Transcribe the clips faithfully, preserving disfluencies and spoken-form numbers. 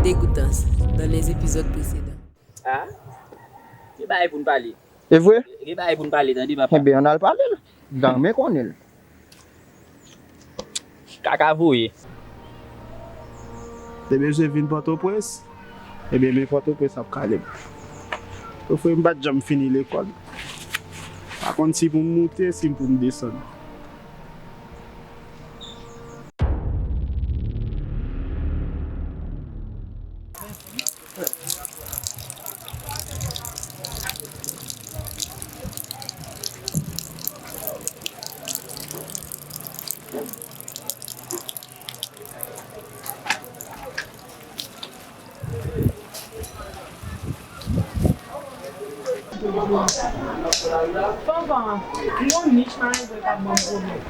Dégoûtance, dans les épisodes précédents. Ah, gen bagay pou n pale. E vre? Gen bagay pou n pale, tande, papa. Enben, ann al pale l. M ta renmen konnen l. Kaka voye. Te bezwen vin Pòtoprens? Ebyen, men Pòtoprens ap kale m. Frè, m pa t janm fini lekòl. Pa konn si pou m moute, si pou m desann. Fanfan, yon nich malandren k ap ban m pwoblèm.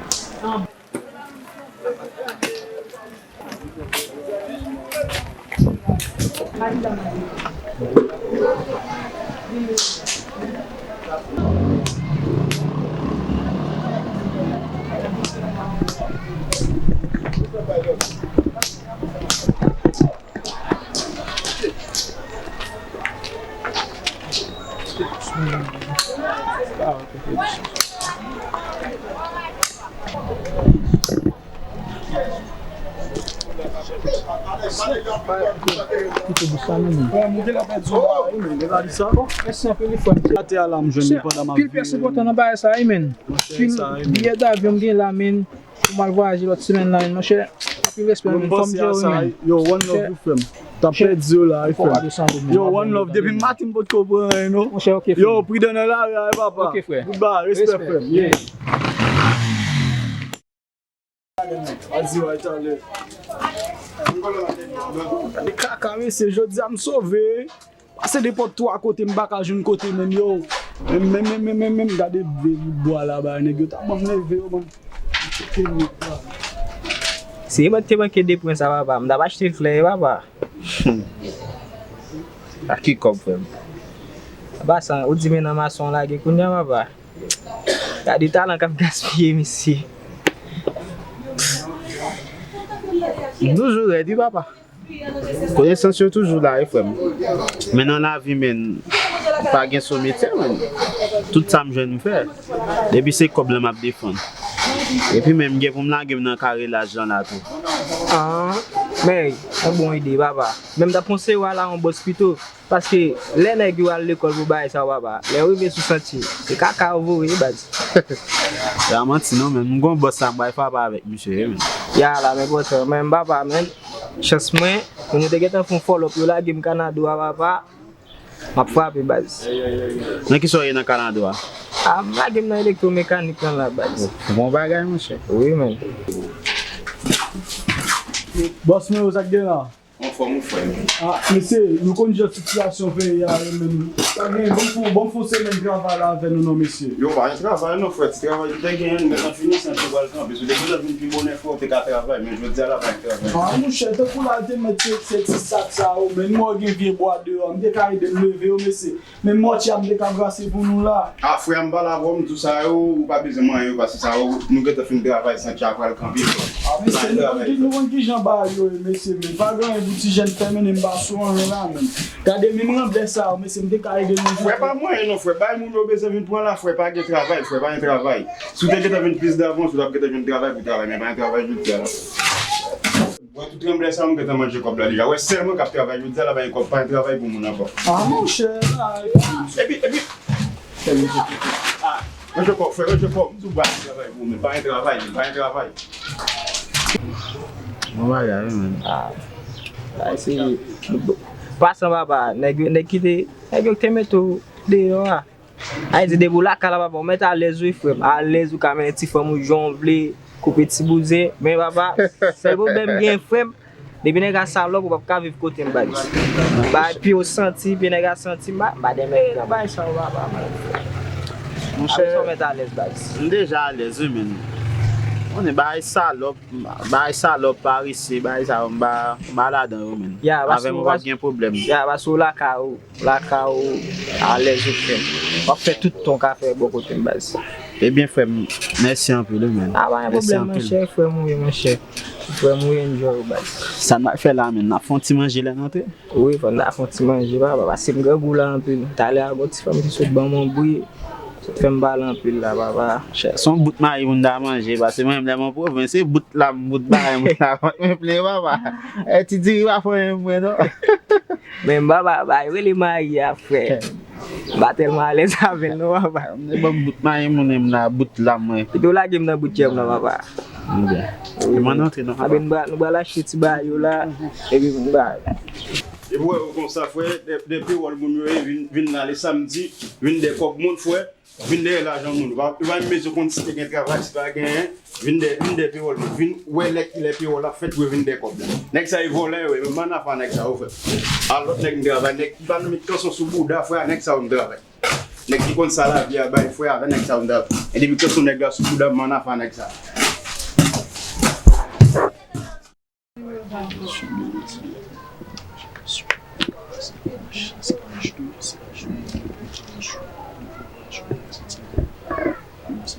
Kite bouch la, men. Frè m, ou genlè pèdi yon bagay, men. Gen pa di sa. Bon, mèsi anpil, frè m. Atè a la, m jwenn li pandan m ap vire. Pil pyès enpòtan nan bagay sa, wi, men. Pil biyè davyon m gen la, men. Pou m al vwayaje lòt semèn la, men, monchè. Anpil respè, men. Fò m di w, wi, men. Yo, one love, wi, frè m. T ap pèdi yo la, wi, frè m. Yo, one love. Depi maten m potko pran anyen, non. Monchè, ok, frè m. Yo, pridan nan lari a, wi, papa. Ok, frè. Goodbye, respè, frè m. Yeah. Gade kaka, mesye, jodi a m sove. Pase nenpòt twa kote, m pa ka jwenn kote menm, yo. Menm, menm, menm, menm, menm, menm, gade vye bout bwa la, ba, nèg yo ta ban m leve yo, man. Tcheke nèt la. Si mwen te manke de pwen sa, papa, m t ap achte l klè, papa. A ki kòb, frè m? Papa, sa, ou di men nan mason lage kounye a, papa. Gade talan k ap gaspiye, mesye. M toujou rèd, wi, papa. Konesans yo toujou la, wi, frè m. Men nan lavi, men, pa gen so metye, men. Tout sa m jwenn, m fè. Depi se kòb la, m ap defann. Epi menm, gen pou m lage m nan kare laj lan la tou. Ah, men, yon bon ide, papa. Men m t ap konseye w al a yon bòs pito. Paske lè nèg yo al lekòl pou bagay sa yo, papa, lè yo rive sou santye, se kaka yo voye, baz. Ya manti non, men m gon bòs sa m bay papa avèk misye, wi, men. Ya la, men pòtan, men papa, men, chans mwen, moun yo te gentan fè yon fòlòp, yo lage m Kanado a, papa, m ap frape, baz. Nan ki sa w ye nan Kanado a? A, m lage m nan elektwomekanik lan la, baz. Bon bagay, monchè. Wi, men. Bòs mwen, sa k gen la? Anfòm ou frè m. Ah, mesye, nou konn jan sitiyasyon peyi a ye menm. Pa gen, ban m fè, ban m fè yon semèn travay la avè nou non, mesye. Yo, pa gen travay non, frè. Ti travay ki te genyen, nou mèt an fini san tou pral kanpe. Si w te gentan vin pi bonè, frè, w te ka travay, men jodi a la, pa gen travay. Ah, monchè, tankou la, te mèt se, se ti sak sa yo, men mwen gen vye bwa deyò, m te ka ede m leve yo, mesye. Men mòtye a m te ka brase pou nou la. Ah, frè, m pale avè w, m di w sa yo, ou pa bezwen manyen yo, paske sa yo, nou gentan fin travay, santye a pral kanpe. Ah, mesye, nou konn ki, nou konn ki jan bagay yo ye, mesye, men pa gen anyen pou ti jèn fè, men m pa sou anyen la, men. Gade, menm ranblè sa yo, mesye, m te ka ede nou. Frè, pa manyen non, frè. Bay moun yo bezwen vin pran la, frè, pa gen travay, frè, pa gen travay. Si w te gentan vin plis davans, ou t ap gentan jwenn travay pou travay, men pa gen travay jodi a la. Wè tout ranblè sa, m gentan manje kòb la deja. Wè sèl mwen k ap travay jodi a la, pa gen kòb, pa gen travay pou moun ankò. Ah, monchè, la, epi, epi, ah, manje kòb, frè, manje kòb, m di w pa gen travay pou moun, pa gen travay, pa gen travay. Bon bagay, wi, men. Ah, sa se pasan papa, nèg yo, nèg ki te, nèg yo ki te mete w deyò a. Ay di depi w lakay la, papa, ou mèt alèz wi, frè m. Alèz, ou ka mennen ti fanm ou jan w vle, koupe ti bouzen. Men, papa, sèl pwoblèm gen, frè m, Depi nèg la salòp, ou p ap ka viv kote m, baz. Bay pye w santi, pye nèg la santi, m pa, m pa demere nan bagay sa yo, papa, man. Monchè, apre sa w mèt alèz, baz. M deja alèz, wi, men. Konnen bagay salòp, bagay salòp, parese, bagay sa yo, m pa, m pa ladan yo, men. Ya, paske avè m, ou p ap gen pwoblèm. Ya, paske w lakay ou. Lakay ou, alèz ou frè m. W ap fè tout tan w ka fè bò kote m, baz. Ebyen, frè m, mèsi anpil, wi, men. A, pa gen pwoblèm, monchè, frè m ou ye, monchè. Frè m ou ye, enjoy ou, baz. Sa n ap fè la, men? N ap fè yon ti manje lè n antre? Wi, fò n ta fè yon ti manje, papa, paske m grangou la anpil. Talè a, gon ti fanm ki sot ban m yon bri. Sot fè m pale anpil la, papa. Chè, se yon bout mayi pou n ta manje, paske mwen menm lè m an pwovens, se bout lam, bout bagay m ta manje, papa. E ti diri pa fè anyen pou mwen, non. Men m pa, pa, pa rele mayi a, frè. M pa tèlman alèz avè l, non, papa. Mwen ban m bout mayi m, mwen menm la, bout lam mwen. Pito w lage m nan bout kè m nan, papa. Ebyen. Wi, men antre, non, papa. Anben, nou pral, nou pral achte ti bagay yo la, epi nou bay. Epi w wè yo konsa, frè, de, de pewòl moun yo ye, vin, vin la le samdi, vin de kòb moun, frè, vin dèyè lajan moun. Ou pa, ou pa menm bezwen konn si te gen travay, si pa genyen, vin de, vin de pewòl moun. Vin wè lè kilè pewòl ap fèt pou yo vin de kòb la. Nèg sa yo vòlè yo ye, men m ann afè a nèg sa yo, frè. A lòt nèg m travay, nèg ki pa met kanson sou bouda, frè, a nèg sa yo m travay. Nèg ki konn sa lavi a bay, frè, avè nèg sa yo m travay. E depi kanson nèg la sou bouda m, m ann afè a nèg sa.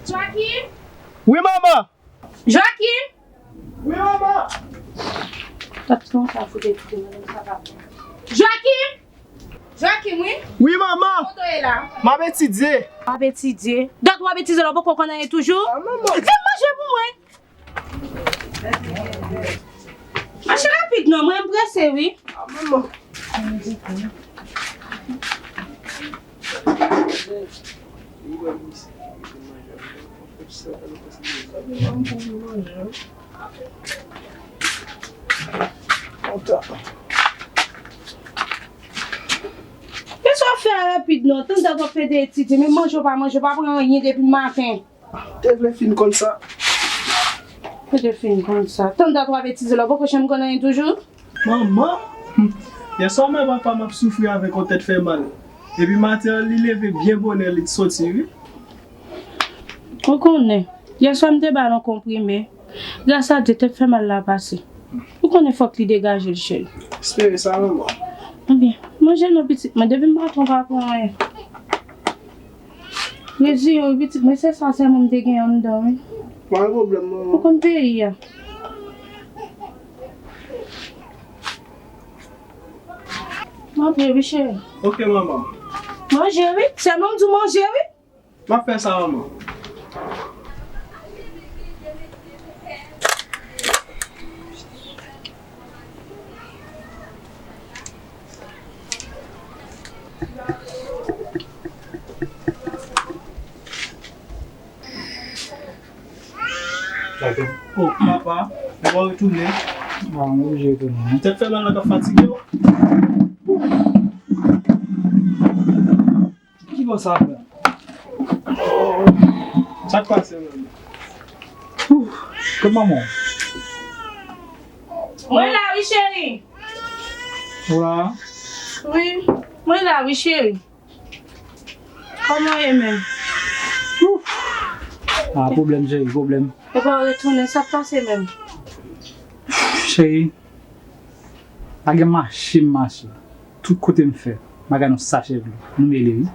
Joaquin! Wi, manman! Joaquin! Wi, manman! Joaquin! Joaquin, wi! Wi, manman! Kote w ye la? M ap etidye. W ap etidye? Dat w ap etidye la, w poko konn anyen toujou? A, manman! Vin manje pou mwen! Mache rapid non, mwen m prese wi. Kisa w ap fè a rapid non? Tann dat w ap fè de etidye, men manje w pa manje, w pa pran anyen depi maten. Te vle fin konn sa. Te vle fin konn sa. Tann dat w ap etidye la, w poko janm konn anyen toujou? Manman! Yèswa mwen papa m ap soufri avèk yon tèt fè mal. Epi maten an, li leve byen bonè, li t soti, wi. Ou konnen, yèswa m te ba l yon konprime. Gras a Dye, tèt fè mal la pase. Ou konnen fòk li degaje l, cheri. Espere sa, manman. Ebyen, manje non pitit mwen, depi m pa t ou pa pran anyen. Rezi yo, pitit mwen, se sa sèlman m te gen anndan, wi. Pa gen pwoblèm, manman. Ou konn peyi a. M ap wi, cheri. Ok, manman. Manje, wi. Sèlman m di w manje, wi. M ap fè sa, manman. Oh, papa, ou pa retounen? Ah, m oblije retounen. Tèt fè mal la k ap fatige w. Ki bò sa pran? Sa k pase menm? Ouf, kot manman w? Mwen la wi cheri. Ou la? Wi, mwen la wi cheri. Kòman w ye menm? Ouf. Ah, pwoblèm cheri, pwoblèm. Epa w retounen, sa k pase menm? Cheri, pa gen mache m mache. Tout kote m fè, m pa gade yon sachè dlo. Nou mele wi.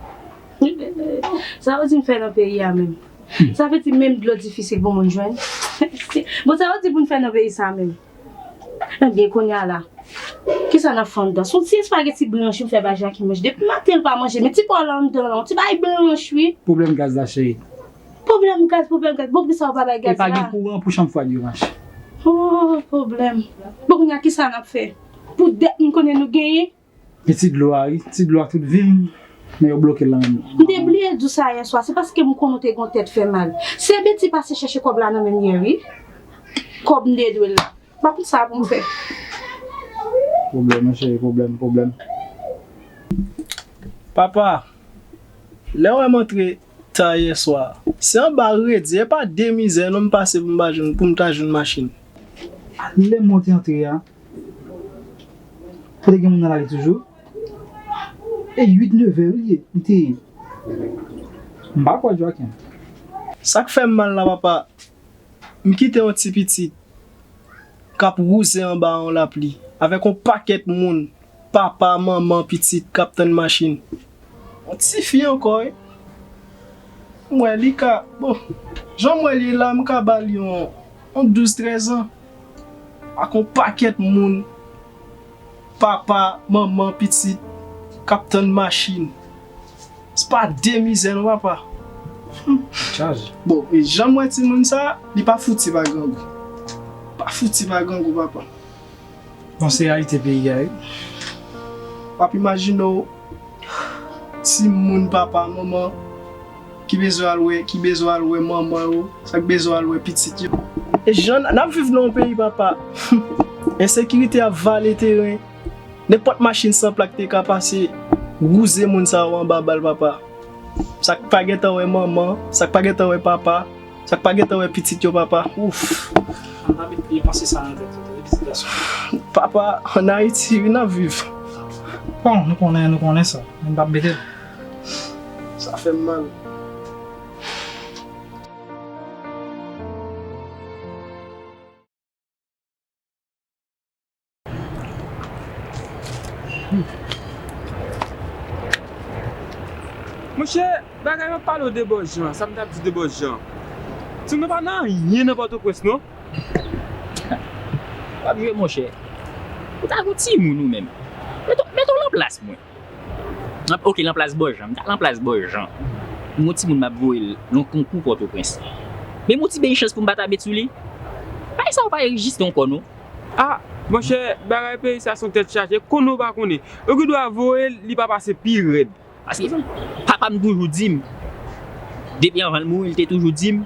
Sa w di m fè nan peyi a menm? Sa vle di menm dlo difisil pou moun jwenn? Bon, sa w di pou n fè nan peyi sa menm? Ebyen, kounye a la, kisa n ap fè anndan? Se yon ti espageti blanch m fè bay Jaki manje. Depi maten l pa manje, men ti pwa la anndan la, yon ti bagay blanch wi. Pwoblèm gaz la, cheri. Pwoblèm gaz, pwoblèm gaz. Bon, poukisa w pa bay gaz la? E pa gen kouran pou chanm fwa yo mache. Oh, pwoblèm. Bon, kounye a, kisa n ap fè? Pou dèt m konnen nou genyen? Gen ti dlo a, wi. Ti dlo a tout vi m, men yo bloke l nan men m. M te bliye di w sa yèswa. Se paske m konnen w te gen yon tèt fè mal. Se Beti pase chèche kòb la nan men m yè, wi. Kòb m te dwe l la. M pa konn sa pou m fè. Pwoblèm, wi, cheri, pwoblèm, pwoblèm. Papa, lè w wè m antre ta yèswa, se anba redi, e pa de mizè non m pase pou m pa jwenn, pou m ta jwenn machin. Lè m monte antre a, Te gen moun nan lari toujou. E uit, nevè wi li ye. Li te ye. M pa kwè Joaquin. Sa k fè m mal la, papa, m kite yon ti pitit k ap wouze anba yon lapli avèk yon pakèt moun, papa, manman, pitit k ap tann machin. Yon ti fi ankò, wi. M wè li ka, bon, jan m wè li ye la, m ka ba li yon, yon douz, trèz an. Ak yon pakèt moun, papa, manman, pitit, k ap tann machin. Se pa de mizè non, papa. Chaje. Bon, e jan m wè timoun sa, li pa fouti pa grangou. Pa fouti pa grangou, papa. Bon, se reyalite peyi a, wi. W ap imajine w, timoun, papa, manman, ki bezwen al wè, ki bezwen al wè manman yo, sa k bezwen al wè pitit yo. E jan n ap viv nan yon peyi, papa, ensekirite ap vale teren. Nenpòt machin san plak te ka pase, wouze moun sa yo anba bal, papa. Sa k pa gentan wè manman, sa k pa gentan wè papa, sa k pa gentan wè pitit yo, papa. Ouf. Ann pa met vye panse sa nan tèt ou, tande, pitit gason. Papa, ann Ayiti, wi, n ap viv. Bon, nou konnen, nou konnen sa. Men n p ap mete l. Sa fè m mal. Monchè, bagay yo pale w de Bòs Jan, sa m t ap di de Bòs Jan. Timoun pa nan anyen nan Pòtoprens, non. W ap jwe, monchè. Ou ta gon timoun ou menm. Mete w, mete w nan plas mwen. An, oke, nan plas Bòs Jan. M ta nan plas Bòs Jan. M gon timoun m ap voye l nan konkou Pòtoprens. Men m gon ti beny chans pou m pa ta bet sou li. Bagay sa yo pa egziste ankò, non. A, monchè, bagay peyi sa se yon tèt chaje. Konnen w pa konnen. Yo gen dwa voye l, li pa pase pi rèd. Paske papa m toujou di m, depi anvan l mouri, li te toujou di m,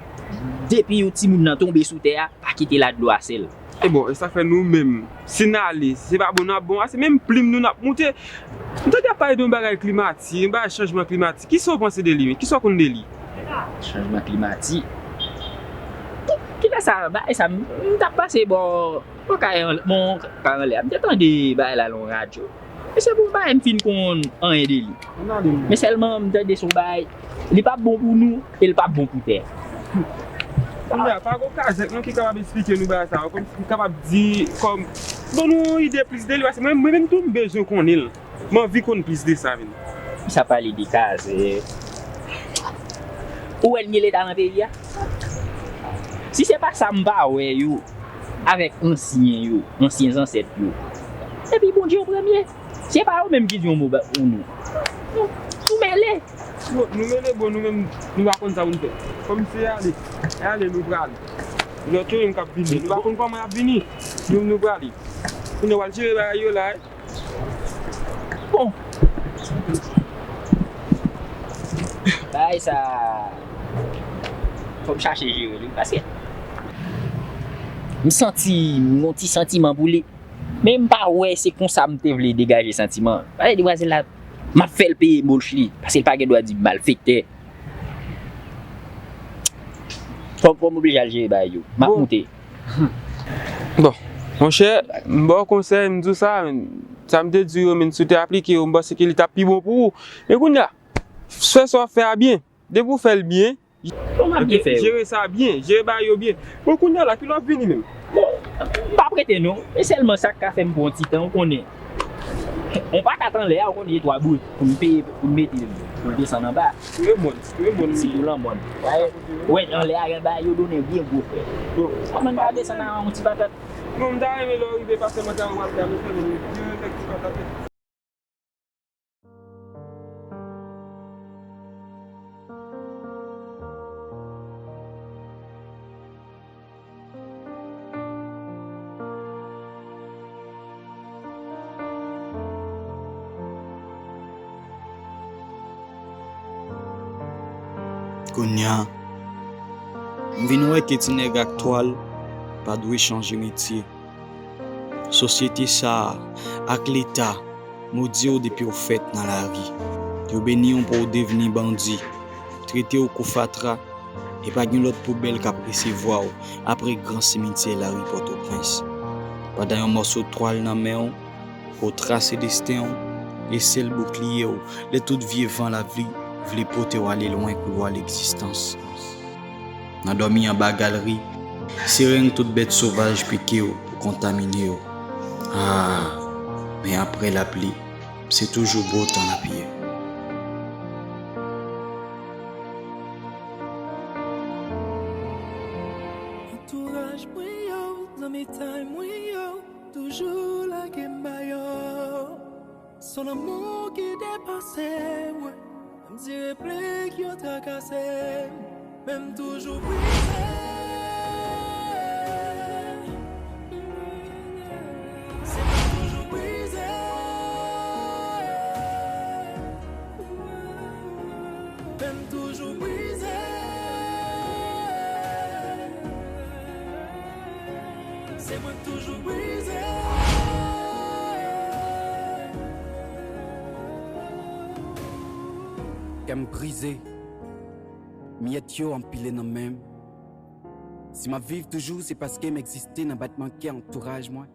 depi yon timoun nan tonbe sou tè a, pa kite l ak dlo a sèl. E bon, e sa fè nou menm, si n ale, se pa bon n ap bon, a se menm plim nou n ap moute. M tande y ap pale de yon bagay klimati, yon bagay chanjman klimati. Kisa w panse de li menm? Kisa w konn de li? Chanjman klimati? Kilè sa, bagay sa, m, m t ap pase bò, bò kay an, bò kay anlè a. M te tande bagay la nan radyo. E se pou bagay m fin konn anyen de li. Men sèlman m tande se yon bagay, li p ap bon pou nou, e li p ap bon pou tè. Kounye a, pa gon kazèk non ki kapab esplike nou bagay sa yo, kòmsi ki kapab di, kòm, ban nou yon ide plis de li, paske mwen, mwen menm tou m bezwen konnen l. M anvi konn plis de sa menm. Sa pale de kazèk. Ou wè l gen leta nan peyi a? Si se pa sa m pa wè yo, avèk ansyen yo, ansyen zansèt yo. Epi Bondye an premye. Se pa yo menm ki di yon mo ba pou nou. Nou, nou mele. Bon, nou mele, bon, nou menm, nou pa konn sa pou n fè. Kòmsi ale, ale, nou prale. Lòt yo menm k ap vini, nou pa konn kòman y ap vini. Nou, nou prale. Kounye a, w al jere bagay yo la, wi. Bon. Bagay sa, fò m chache jere li, paske m santi, m gon ti santiman pou li. Men m pa wè se konsa m te vle degaje santiman. Paske demwazèl la, m ap fè l peye bouch li, paske l pa gen dwa di m malfektè. Fò, fò m oblije al jere bagay yo. M ap moute. Bon, monchè, m ba w konsèy, m di w sa, sa m te di w yo, men si w te aplike yo, m panse ke li t ap pi bon pou ou. Men kounye a, fè sa w ap fè a byen. Depi w fè l byen, jere sa byen, jere bagay yo byen. Bon, kounye a la, kilè w ap vini menm? Bon, m p ap rete non. E sèlman sa k ka fè m pran yon ti tan, ou konnen. On patat anlè a, ou konnen, e twa bout pou m peye, pou m mete l, pou l desann anba. Sitou lanmòn. Wè, anlè a, gen bagay yo donnen byen gwo, frè. Kòman n ka desann a yon ti patat? Non, m ta renmen lè w rive pase mwen ta wè w ap la, nou fè nou byen kèk ti patat. Kounye a, m vin wè ke ti nèg ak twal pa dwe chanje metye. Sosyete sa a ak Leta modi w depi w fèt nan lari. Yo beni w pou w devni bandi, trete w kou fatra, e pa gen lòt poubèl k ap resevwa w apre gran simityè lari Pòtoprens. Pandan yon mòso twal nan men w, Ou trase desten w, e sèl boukliye w lè tout vye van lavi vle pote w ale lwen koulwa legzistans. Nan dòmi anba galri, se reng tout bèt sovaj pike w pou kontamine w. Ah, men apre lapli, se toujou bo tan n ap ye. Antouraj mwen yo, zanmitay mwen yo, toujou lage m ba yo. Se lanmou ki depase mwen, menm si replik yo trakase m, men m toujou brize. Se mwen toujou brize. Men m toujou brize. Se mwen k toujou brize. Kè m brize. Myèt yo anpile nan men m. Si m ap viv toujou, se paske m egziste nan batman kè antouraj mwen.